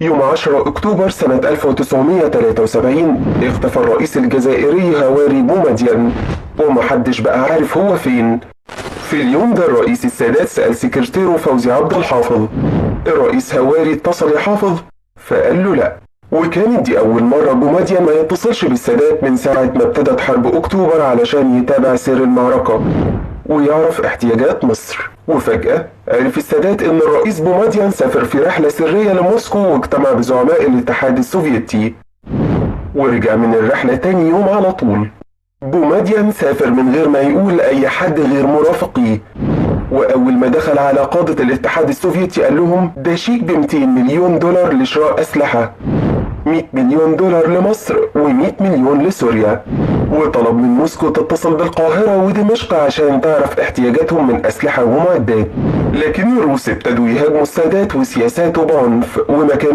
يوم 10 أكتوبر سنة 1973 اختفى الرئيس الجزائري هواري بومدين، ومحدش بقى عارف هو فين. في اليوم ده الرئيس السادات سأل سكرتيره فوزي عبد الحافظ، الرئيس هواري اتصل يحافظ؟ فقال له لا. وكانت دي أول مرة بومدين ما يتصلش بالسادات من ساعة ما ابتدت حرب أكتوبر علشان يتابع سير المعركة ويعرف احتياجات مصر. وفجأة عرف السادات إن الرئيس بومدين سافر في رحلة سرية لموسكو واجتمع بزعماء الاتحاد السوفيتي، ورجع من الرحلة تاني يوم على طول. بومدين سافر من غير ما يقول أي حد غير مرافقيه، وأول ما دخل على قادة الاتحاد السوفيتي قال لهم ده شيك ب 200 مليون دولار لشراء أسلحة، 100 مليون دولار لمصر و100 مليون لسوريا، وطلب من موسكو تتصل بالقاهرة ودمشق عشان تعرف احتياجاتهم من أسلحة ومعدات. لكن الروس ابتدوا يهاجموا السادات وسياساته بعنف، وما كانوش